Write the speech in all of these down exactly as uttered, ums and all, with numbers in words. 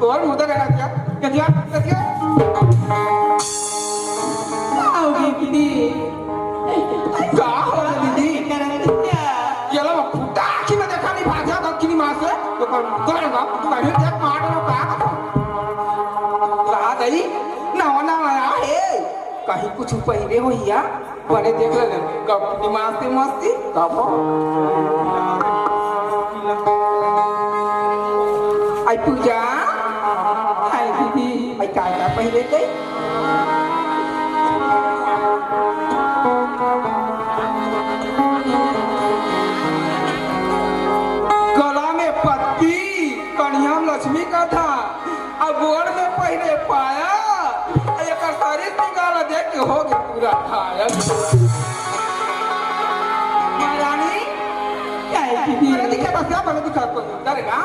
तोर मुर्दा का नतिया, नतिया, नतिया। का होगे दीदी? का होगे दीदी? ये लो, फुटा आँखी में देखा नहीं, भाजा दो किनी मार से। तो कर, कर, कर, कर, देख मार लो, का कर? रहा दई, नवा, नवा आया है। कहीं कुछ पहिरे होइया, बने देख ले, कब मस्ती मस्ती, कब। आई पूजा, आई दीदी, आई का का पहिरे के? गला में पत्ती, कनिया में लक्ष्मी का था। अब गोड़ में पहिरे पाया, एकर सारी सिंगार देख के हो गए पूरा घायल। महारानी, क्या है दीदी? बड़ा दिखा, बस क्या बड़ा दिखा, कोई डर गया?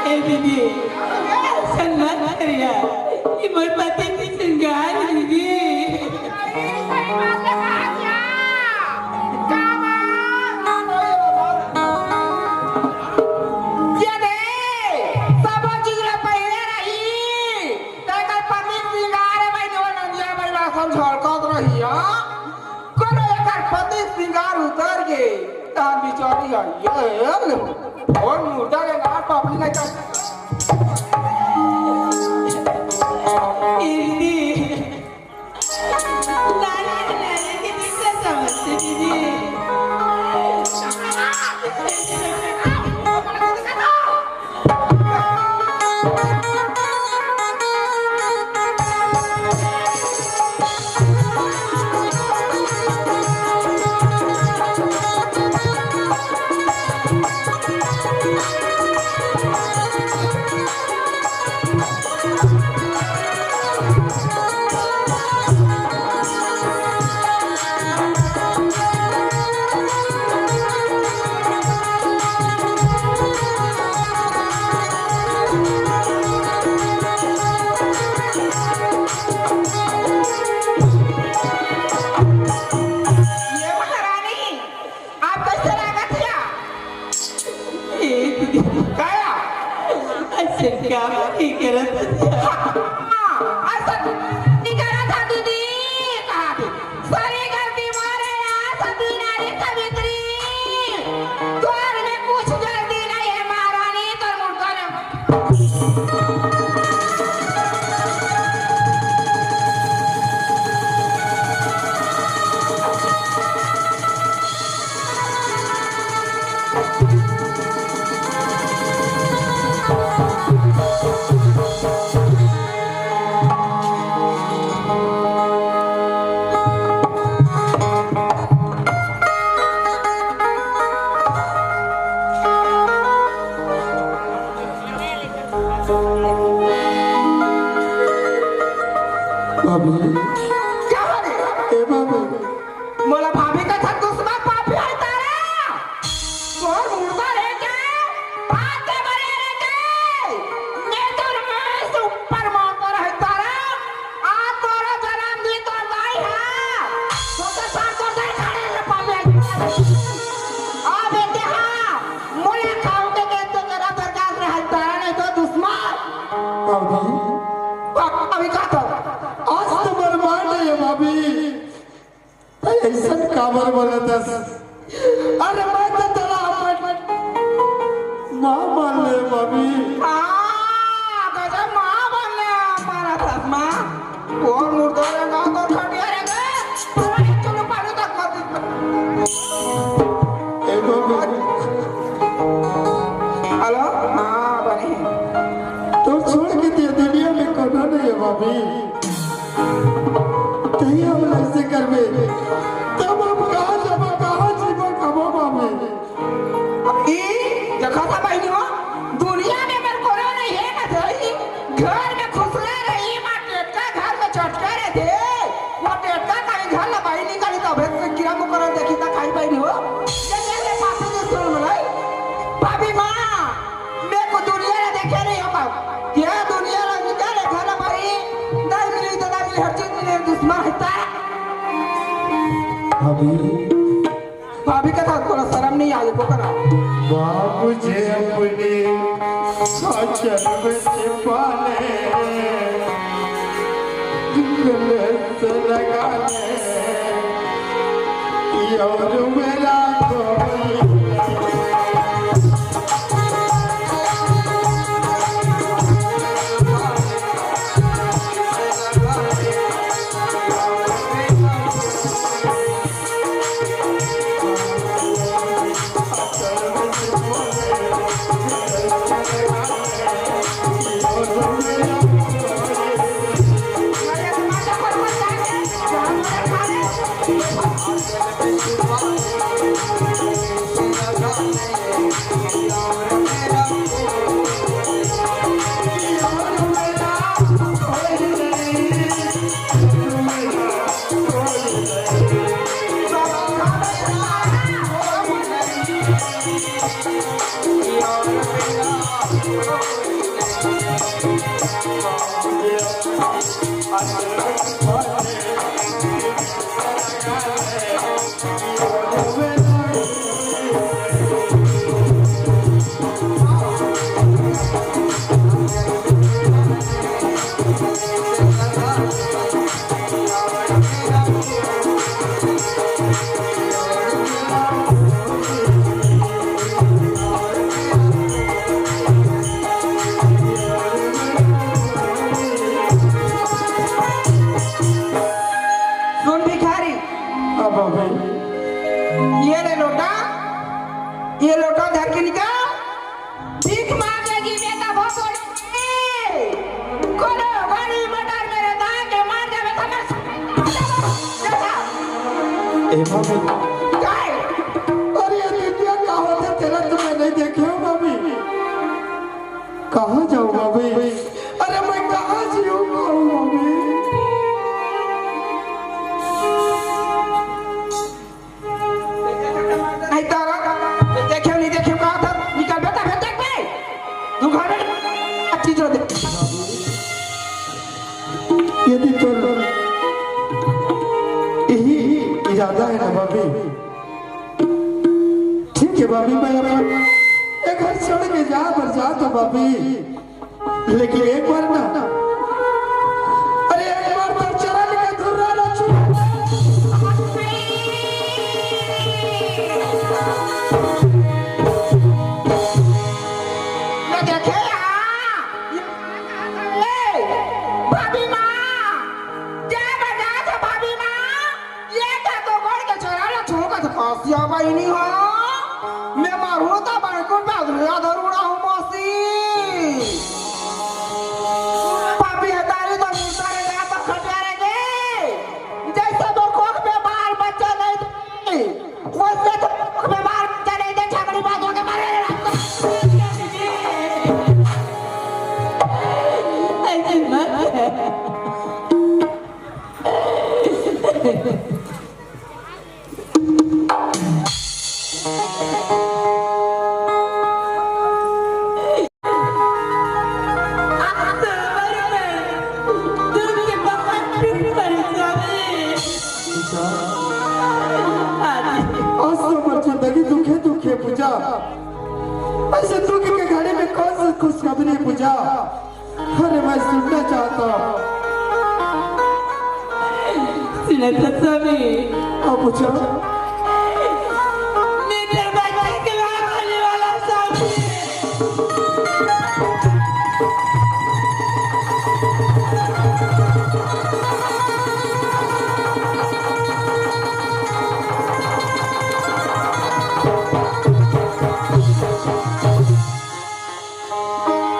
ए दीदी, अइसन मत करिया। ये मोर पति के श्रृंगार हे दीदी। ये दे, सबो चीज ला पहिरे रही, तेकर पति श्रृंगार हे भाई, जो नंदिया भाई ला सब झलकत रही, हाँ? कोनो एकर पति श्रृंगार उतर गे, त बिचारी ह, ये ले, और मुर्दा के गांड पापड़ी नहीं कर। इतनी लाली लाली के दिखता समझते दीदी। ये महारानी, आप कैसे लागत हे? ए दीदी, काया? अइसे का नहीं करत हे? हाँ, अइसे नहीं करत हे दीदी, कहा थी। सारी गलती मोरे, आ सती नारी सावित्री। तोर में कुछ गलती नहीं हे महारानी, तोर मुर्दा में काबर बोलत हस? अरे मैं तो तोला अपन माँ मान ले भाभी। हाँ, गजब माँ मान ले हमारा चश्मा। कौन मुर्दा रे गाँव तो खटिया रे गे? चलो पालू तक मत। ए भाभी। हेलो, हाँ बने। तो छोड़ के ते दुनिया में कोनो नहीं है भाभी। तही हम ऐसे करबे, तब हम कहाँ जाबो, कहाँ जीबो, कमाबो भाभी? ई देखा था बहिनी हो, दुनिया में अगर कोनो नहीं है ना, तो ई घर में खुसरे रही, माँ टेटका घर में चटके रहे थे। वो टेटका कहीं घर ला बाहर निकाली, तब से कीड़ा मकोड़ा देखी था खाई बहिनी हो। ये देख ले पापी जी सुन मलाई। भाभी माँ, मैं को दुनिया ला देखे नहीं हो पाऊ। क्या दुनिया ला निकाले घर ला बाहर? नहीं मिली तो नहीं मिली, हर चीज मिले, दुश्मन है तारा। भाभी। भाभी के साथ थोड़ा शर्म नहीं आई, वो करा। बाबू जी अपने साचन में छिपा ले, गले से लगा ले, ये और मेरा कोई सुन भिखारी, अब भाई ये ले लोटा, ये लोटा धर के निकल। भीख मांगेगी बेटा बहुत बड़ी। कोनो गाड़ी मोटर मेरे दाएं के मार जावे तो मैं देखा। ए भाभी। काय? अरे ये दुनिया का होता तेरा तो मैं नहीं देखे हो भाभी। कहाँ जाऊँ भाभी? अरे मैं कहाँ जीऊँ भाभी? नहीं तो देखे नहीं देखे का था, निकल बेटा, बेटा पे। तू घर में अच्छी जो दे। यदि तोर यही इरादा है ना भाभी, ठीक है भाभी, मैं अपन एक घर छोड़ के जा पर जा तो भाभी, लेकिन एक बार ना, अरे एक बार तो चरण के धुर्रा ना छू। ये देखे यहाँ, ये भाभी माँ, जय बजा तो भाभी माँ। ये का तो गोड़ के चोरा ला छू का तो कसिया बहिनी हो। मैं मारू तो बड़कुट बादरिया धरूड़ा हूँ मौसी। पापी है तारी तो मुर्दा रे जा तो खटिया रे गे। जैसे वो कोख में बाल बच्चा नहीं दे, वैसे तो कोख में बाल बच्चा नहीं दे, झगड़ी बात होके मारे रे राम। ऐसे मत। आज तो हमर जिंदगी दुखे दुखे पूजा, ऐसे दुख के घड़ी में कौन सी खुशखबरी पूजा? अरे मैं सुनना चाहता हूँ। नहीं तो स्वामी। अब पूछो। नहीं तो बच्चे के लाल होने वाला स्वामी।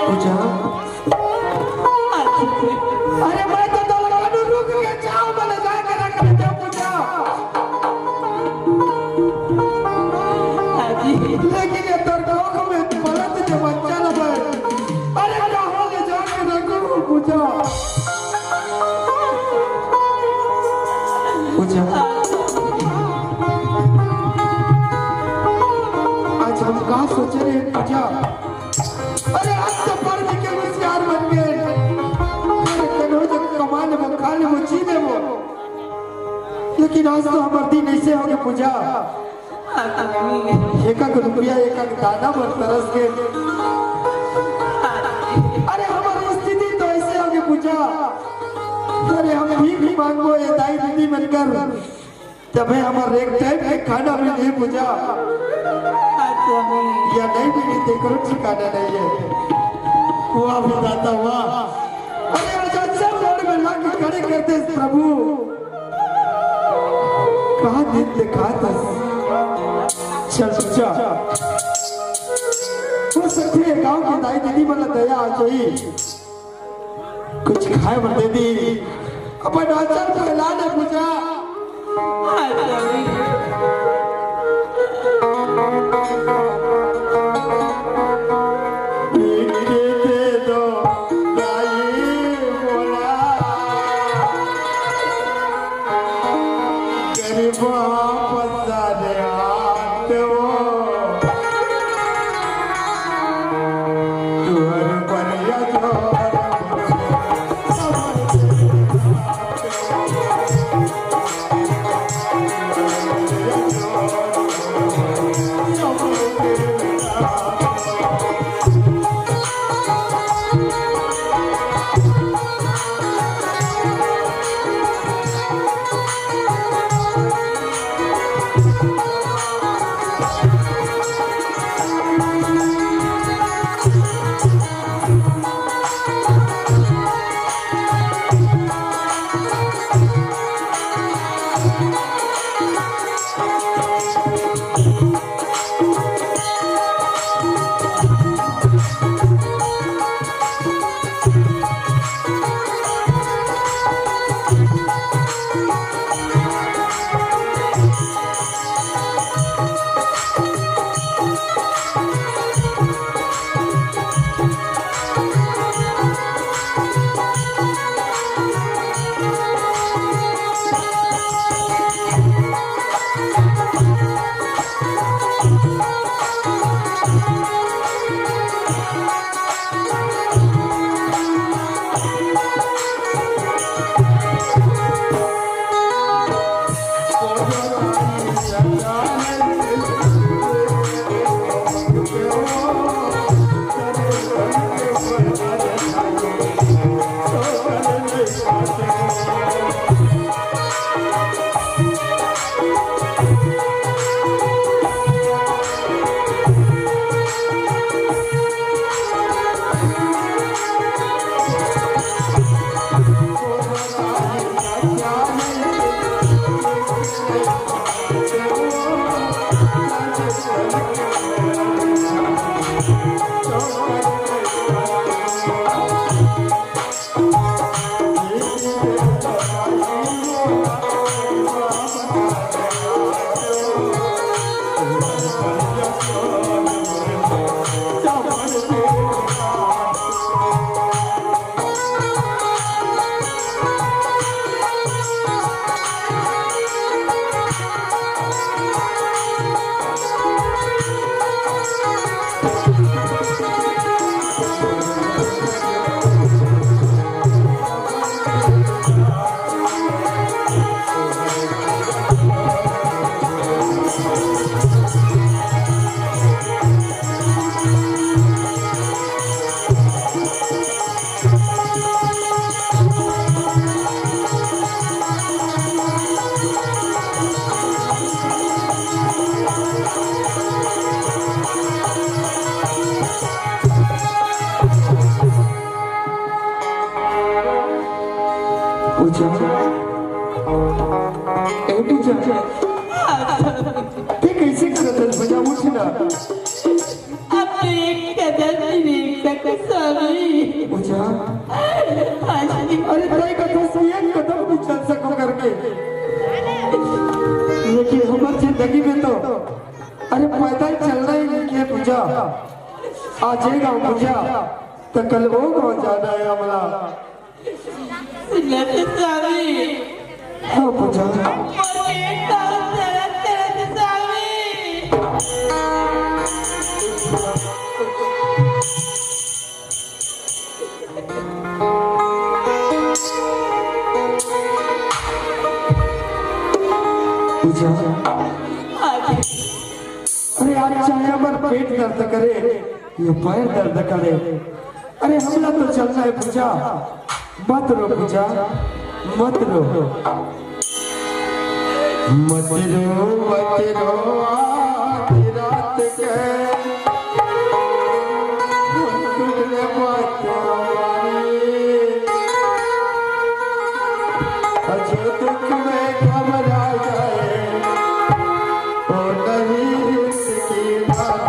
पूजा। अरे मैं तो दलगानू रुक के जाओ, मैंने जाके रख लेता पूजा। लेकिन ये दरगाह में पलट के बच्चा न बन। अरे कहाँ ले जाके रखूं पूजा? पूजा। आज हम का सोचे रहे पूजा? अरे, आज तो पढ़ लिख के होशियार बन गए। अरे, कनो जब कमा लेबो, खा लेबो, जी लेबो। लेकिन आज तो हमर दिन ऐसे हो गए पूजा। एक एक रुपया, एक एक दाना बर तरस के। अरे, हमर स्थिति तो ऐसे हो गए पूजा। अरे, हम भीख मांगबो, ये दाई दीदी बनकर। तभे हमर एक टाइम के खाना भी नहीं पूजा। अच्छा, नहीं। या नहीं भी नहीं, तेकरो ठिकाना नहीं है। वाह विधाता, वाह। अरे, आज अच्छा रोड में ला के खड़े कर दे प्रभु। कहाँ दिन दिखा था? चल पूजा। हो सकथे गांव के दाई दीदी मन ला दया आ जाई। कुछ खाए बर दे दी। अपन आंचल फैला दे पूजा। दे दो दाई मोला। गरीबा पसारे आते वो। तुहर बनिया जो अब तो एक कदम भी नहीं सकत स्वामी। पूजा। हाँ जी। अरे, तय कथस कि एक कदम भी चल सको करके, लेकिन हमर जिंदगी में तो, अरे, पैदल चलना ही नहीं है पूजा। आज ये गाँव पूजा, तो कल वो गाँव जाना है हमला। सुनत स्वामी। हाँ, पूजा। मोर पेट बहुत दर्द करत स्वामी। पूजा। हाँ जी। अरे, आज चाहे हमर पेट दर्द करे या पैर दर्द करे, अरे, हमला तो चलना है पूजा। मत रो पूजा, मत रो। मत रो, मत रो, आज रात के मत रो। जो दुख में घबरा जाए, ओ नहीं इसकी बात।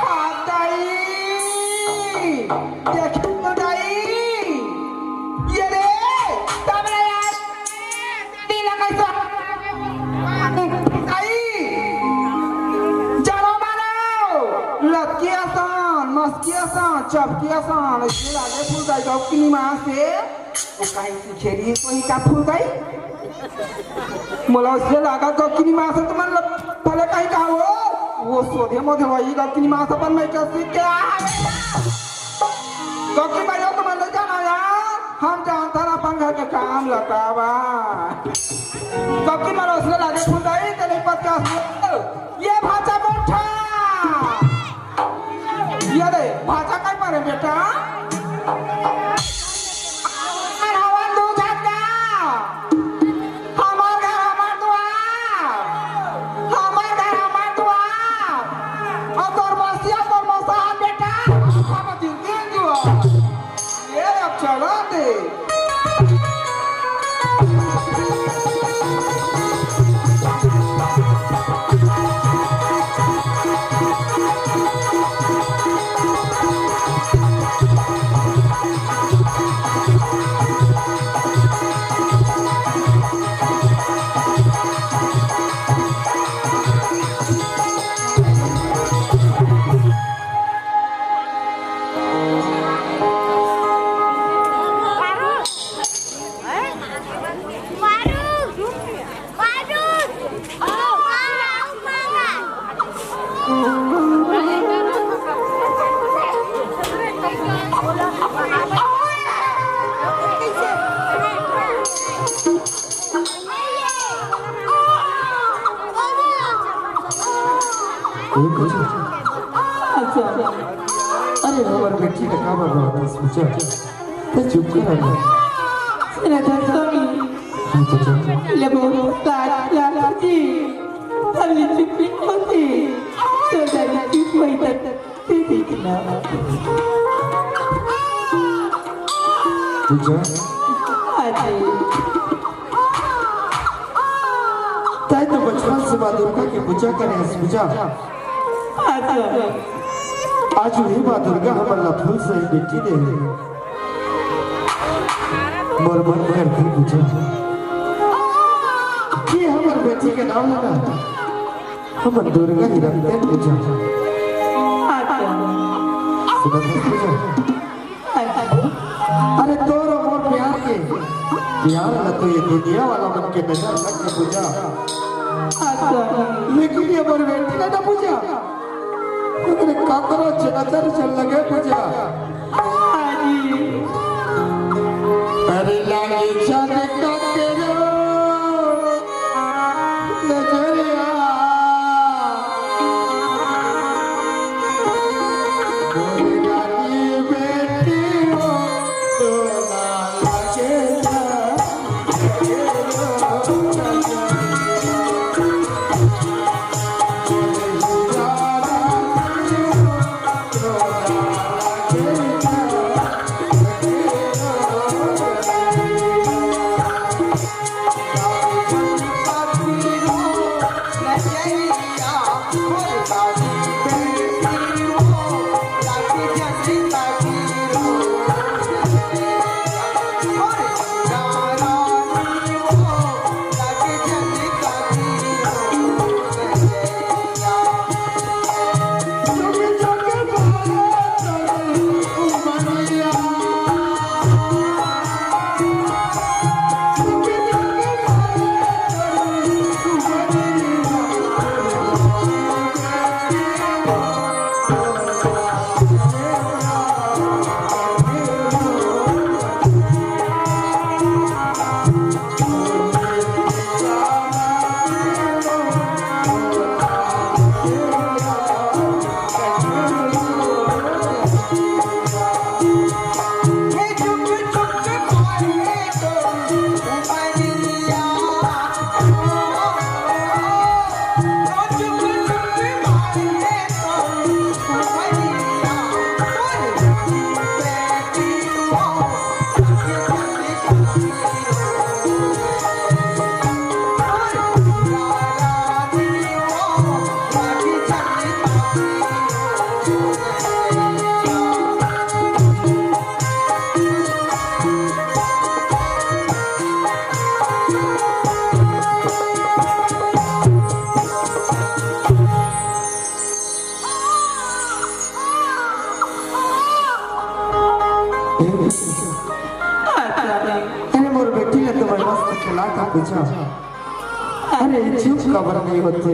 हाँ, दाई। देखी तो दाई। ये रे, तब रे यार। दिल कैसा? दाई। जरो मारो। लतकी असन, मस्की असन, चपकी असन। ऐसे लागे फूल दाई गौकिनी माँ से। वो काहे सीखे रही कोई का फूल दाई? मोला उसने लागा गौकिनी माँ से तो मन लग-, भले कहीं का हो, वो सोधे मोधे वही गौकिनी माँ से अपन मैं क्या सीख के आ। गौकिनी माँ यो तो मन ले जाना यार, हम जानता ना अपन घर के काम लतावा। गौकिनी माँ उसने लागे फूल दाई, तेरे पचास ये भाचा बैठा। ये दे, भाचा काय मारे बेटा? हमार हवन दू झटका। हमार घर, हमार दुआर। हमार घर, हमार दुआर। और तोर मौसिया, तोर मौसा बेटा। हम दिल, दिल जुआ। ये अब चला दे। अच्छा। अरे, हमर बेटी का का बात है, सोचा। ते चुप कर ना। सुना था स्वामी। हाँ, तो चल। ले बहुत साथ लालची। अरे चुप ही होती। तो दाई चुप वही तक ते देखना। पूजा। हाँ जी। तै तो बचपन से माँ दुर्गा की पूजा करे हस पूजा। हाँ स्वामी। आज उही माँ दुर्गा हमन ला फूल सही बेटी दे हे। मोर मन करथे पूजा कि हमर बेटी के नाम ला हमन दुर्गा ही रख देन पूजा। सुनत हस पूजा? अरे तोर अउ मोर प्यार के, प्यार ला तो ये दुनिया वाला मन के नजर लग के पूजा। लेकिन ये मोर बेटी ला ना पूजा, अरे काकरो नजर चल लगे पूजा। अरे लागे जाने काकरो नजरिया। मोर रानी बेटी हो, तो ना लागे जा। अरे मोर बेटी ला तो मैं मस्त खिला था पूजा। अरे चुप काबर नहीं होथे?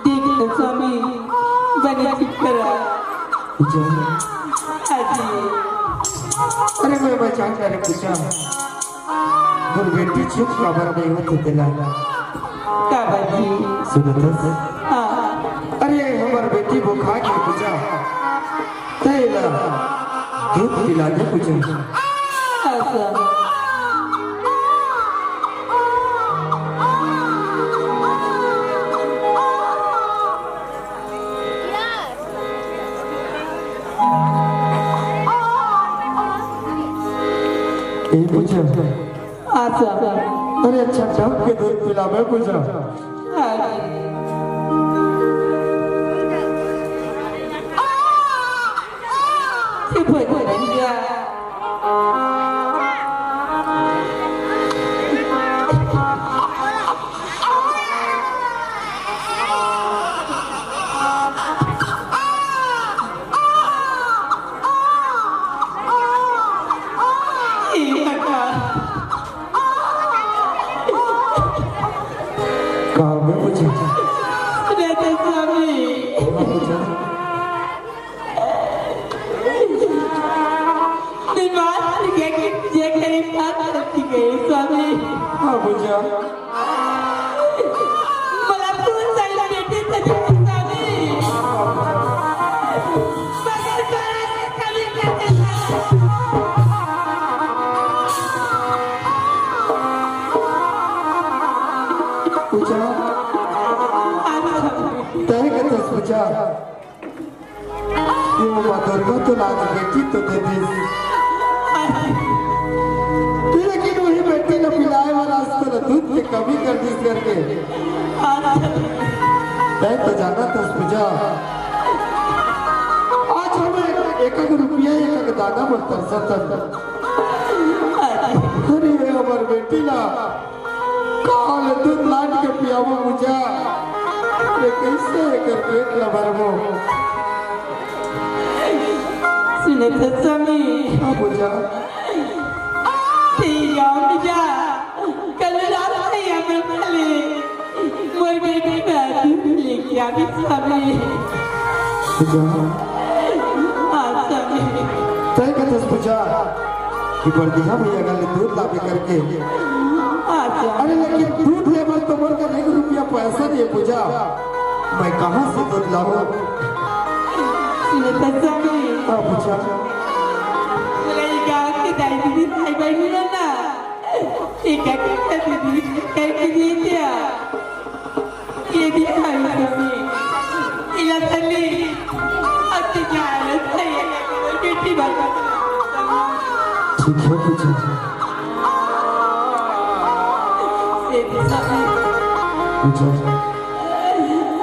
देख तो स्वामी, बने चुप करा। पूजा। अजी। अरे मैं मजाक करे पूजा। मोर बेटी चुप काबर नहीं होथे तेला? काबर जी? सुनत हस? हाँ। अरे हमर बेटी बुखार के पूजा। तेला दूध पिला दे पूजा। अच्छा। ए पूजा। अच्छा। अरे अच्छा, ढंग के दूध पिलावे पूजा। अरे। ये भैया। का हो गया पूजा? राधा स्वामी। हाँ पूजा। बीमार पड़ गया कि जे करीब था तरफ की गई स्वामी। हाँ पूजा। मला फूल सही बेटी से स्वामी। मगर कभी पूजा, तय के तो पूजा, ये वो माँ दुर्गा तो लाज बेटी तो दे दी। लेकिन वही बेटी ने पिलाए वाला आज तो दूध के कमी कर दी करके। तैं तो जानत हस पूजा, आज हम एक, एक एक रुपया, एक एक दाना बर तरसत हन। अरे हमर बेटी ला काल दूध लान के पियाबो पूजा, अरे कइसे एकर पेट ला भरबो? सुनत हस स्वामी? हाँ पूजा। तें गाँव में जा, कल रात में हमर खाली मोर बेटी बर दूध लेके आबे स्वामी। पूजा। हाँ स्वामी। तैं कथस पूजा कि परदेहा भैया घर ले दूध लाबे करके। हाँ स्वामी। अरे लेकिन दूध ले बर तो मोर करा एक रुपया पैसा नइ हे पूजा, मैं कहाँ से दूध लाऊं? सुनत हस स्वामी? हाँ पूजा। मोला ई गाँव के दाई दीदी भाई बहिनी मन ना एक एक दीदी करके दिए थे। ये भी खाई स्वामी। इला तली। अच्छी जान है, बेटी बात। ठीक है पूजा। ये भी स्वामी। पूजा।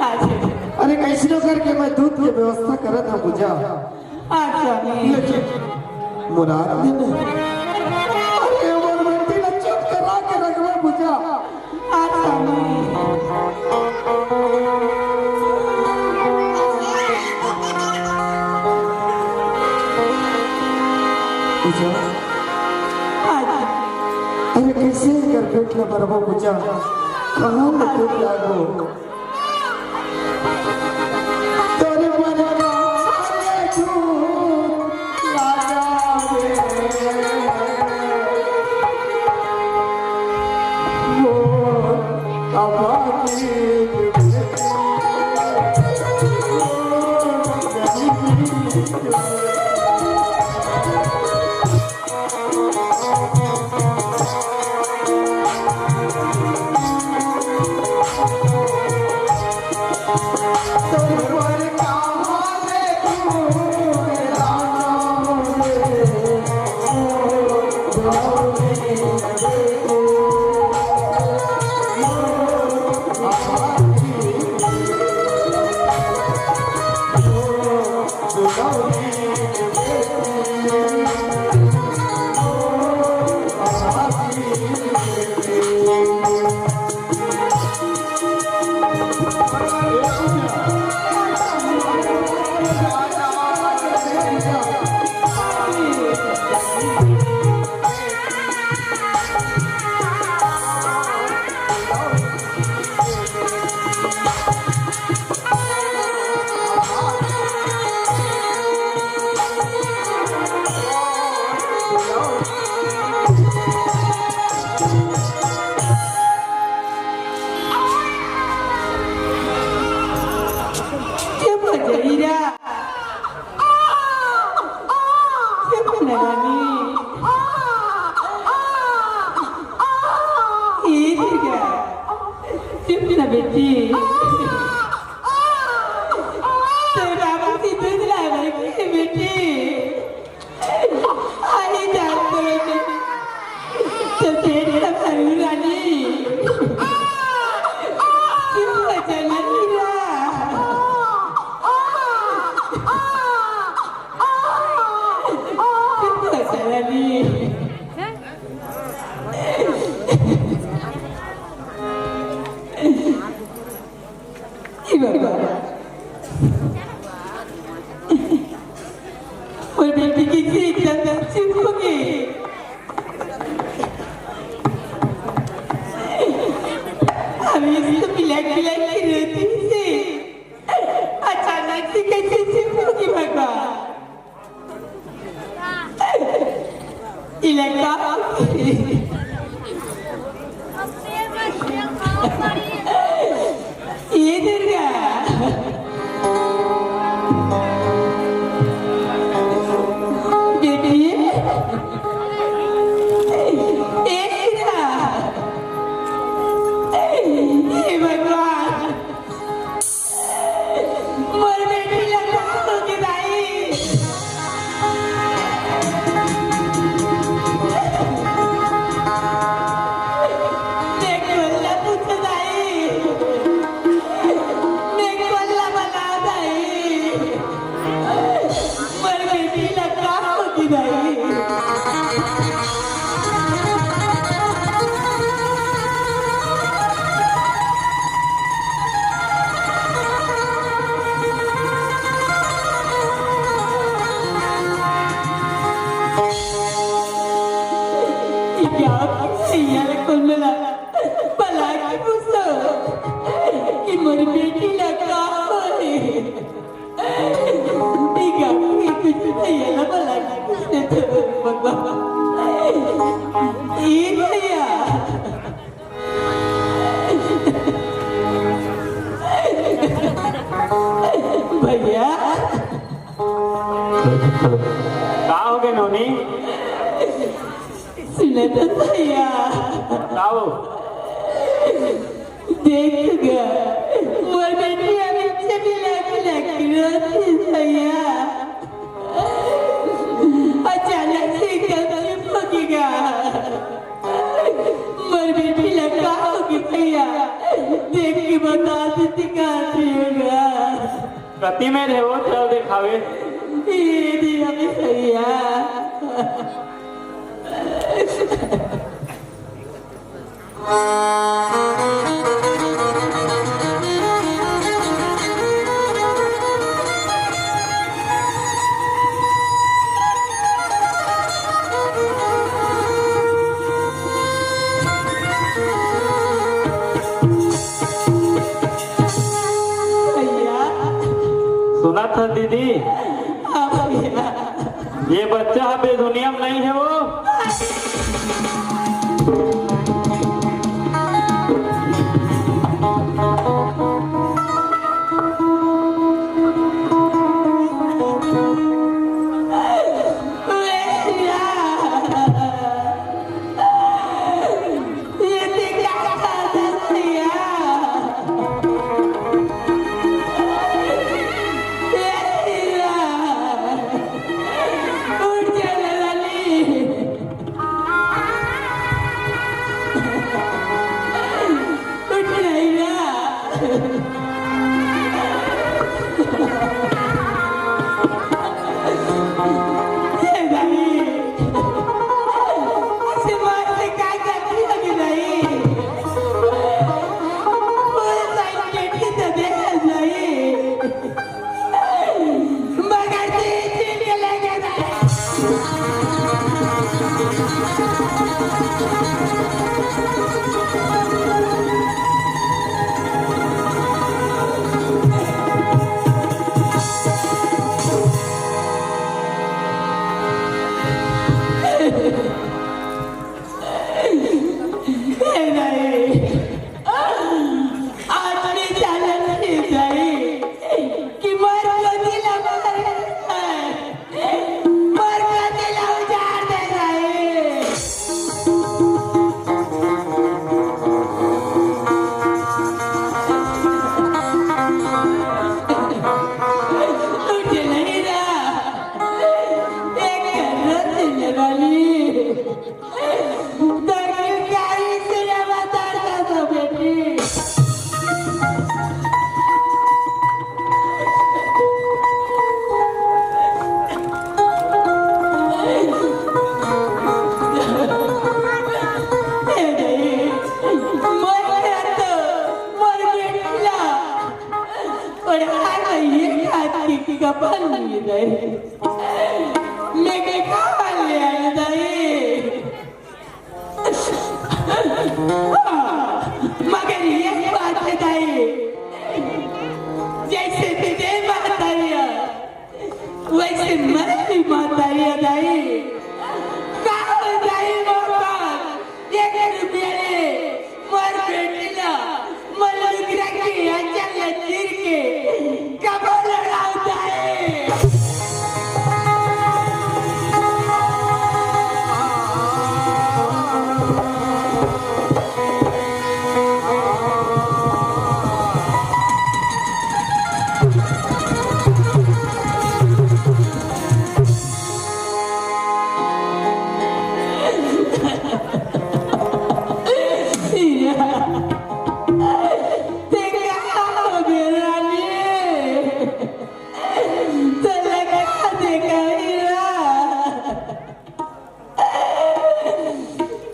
अच्छा। अरे कइसनो करके मैं दूध के व्यवस्था करत हँव पूजा। अच्छा। लेकिन मुराद ने नहीं। अरे हमर बेटी ला चुप करा के रखबे पूजा। अच्छा। पूजा। अच्छा। अरे कइसे एकर पेट ला भरबो पूजा? कहाँ ले दूध लाबो? तोरे मरवा ले दूध लाबे। वो आबादी चुप ना बेटी। तोर बाबू के दूध लाए बर गे बेटी। अरे जान तो बेटी, तो पेट का भरू रानी। चुप हो जा ना हीरा। चुप हो जा रानी। ए बाबा, मोर बेटी के एकदम चुप हो गे। अभी तो बिलख बिलख के रोती से अचानक से कइसे चुप हो गे भगवान? इलाका। ये दुर्गा। बेटी। ए दुर्गा। हे भगवान। मोर बेटी ला का होगे दाई? बला के पूछो कि मोर बेटी ला का होय। ठीक है, ये कुछ भैया ना बला के पूछ लेते हो, भगवान। ए भैया, भैया। का हो गे नोनी? सुन तो भैया। बताओ। देख गा, मोर बेटी अभी से भी लग लग रोती भैया। अचानक से एकदम चुप हो गे गा। मोर बेटी ला का हो गे भैया? देख के बता देती का होय गा। कति में रे वो, चल देखावे। ये दिया भैया। भैया। सुनत हस दीदी? हाँ भैया। ये बच्चा ह बेदुनिया म नइ हे वो। मगर एक बात हे दाई, जइसे तुँहर महतारी हे, वइसे मैं भी महतारी हँव दाई। का हो दाई मोर बाप, एक रुपया ले मोर बेटी ला मोर लुगरा के आँचल ला चीर के कभू लड़ाहूँ दाई।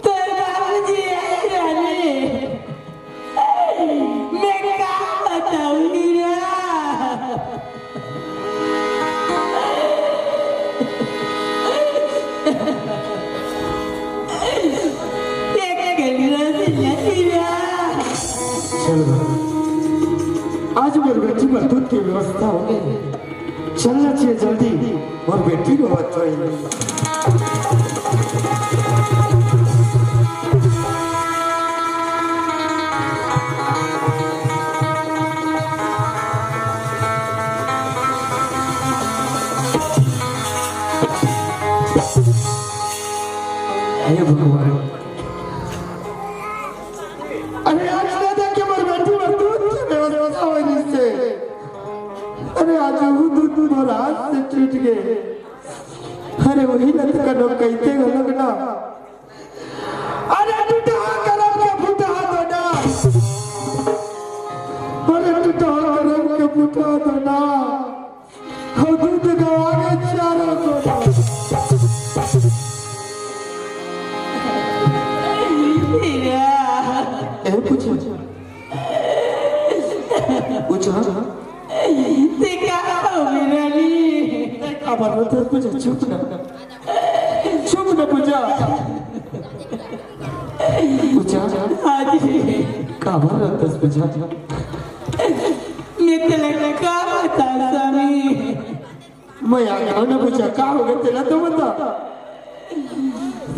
तोर बाबूजी आए रहने। मैं का बताऊं हीरा? एक गलिया से आज मोर बेटी बर दूध के व्यवस्था हो गई। चलना चाहिए जल्दी, मोर बेटी रोवत होई। हे भगवान, अरे आज ना देखे मोर बेटी बर दूध के व्यवस्था होय रिहिसे। अरे आज वो दूध मोर हाथ से छूट गे। अरे वही लत का डोकैते घलोक ना। अरे टूटा करम के फूटा दो ना। अरे टूटा करम के फूटा दो ना। हम दूध गवा के चारों को। ए पूछा, पूछा। ते का हो मेरा नी? का बात है पूछा, चुप ना, चुप ना पूछा। पूछा। हाँ जी। का बात है पूछा? मैं तेरे का बता स्वामी। मैं आ गया ना पूछा, का हो गया तेरा तो बता।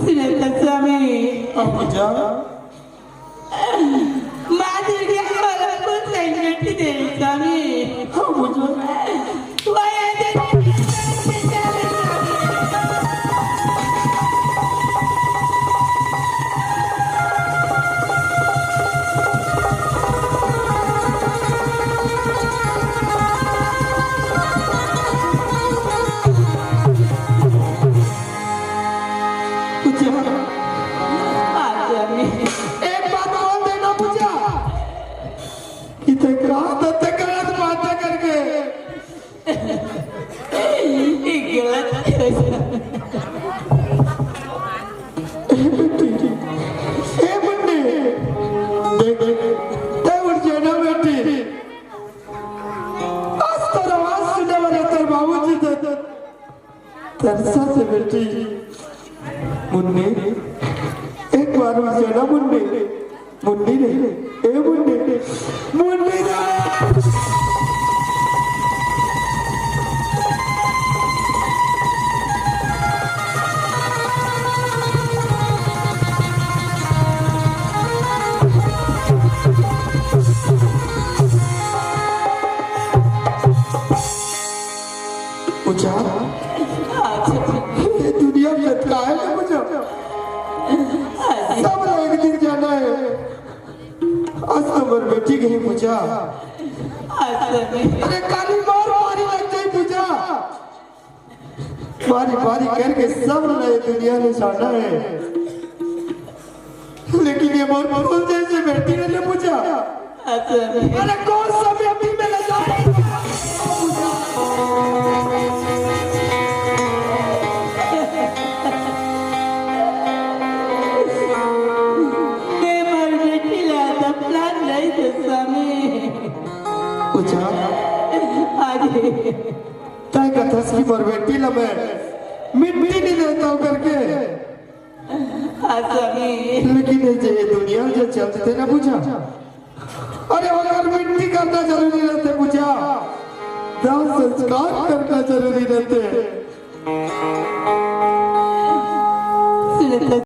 सुनत स्वामी। अब पूछा। माँ दुर्गा को कुछ संकट दे स्वामी। हाँ, पूछा। वह आ जाए। पूछा। एक बात बोल देना पूछा। इतने कहा था, ते गलत बातें करके। ये गलत। ए बेटी, ए मुन्नी, देख, ते उठ जाना बेटी। आज तोर आवाज सुने वाले तोर बाबूजी तो तरसा थे बेटी। मुन्नी, एक बार उठ जाना मुन्नी। मुन्नी रे, ए मुन्नी, मुन्नी रे। पूछा, ये दुनिया में लटका है ना पूछा? सब लोग एक दिन जाना है। आज तो मोर बेटी गई पूछा। अरे काली मार मारी लग जाए पूछा। बारी बारी करके सब ने ये दुनिया में जाना है, लेकिन ये मोर फूल जैसे बेटी ने पूछा। अच्छा। अरे कौन सा बेटी में ले जाए? मैं मोर बेटी ला दफना नहीं दे स्वामी। पूछा। अरे। तय कथस की मोर बेटी ला मैं मिट्टी नहीं देता हूँ करके। हाँ, स्वामी। लेकिन ये जे दुनिया जो चलते ना पूछा, अरे अगर मिट्टी करना जरूरी रहते पूछा, दाह संस्कार करना जरूरी रहते। सुनत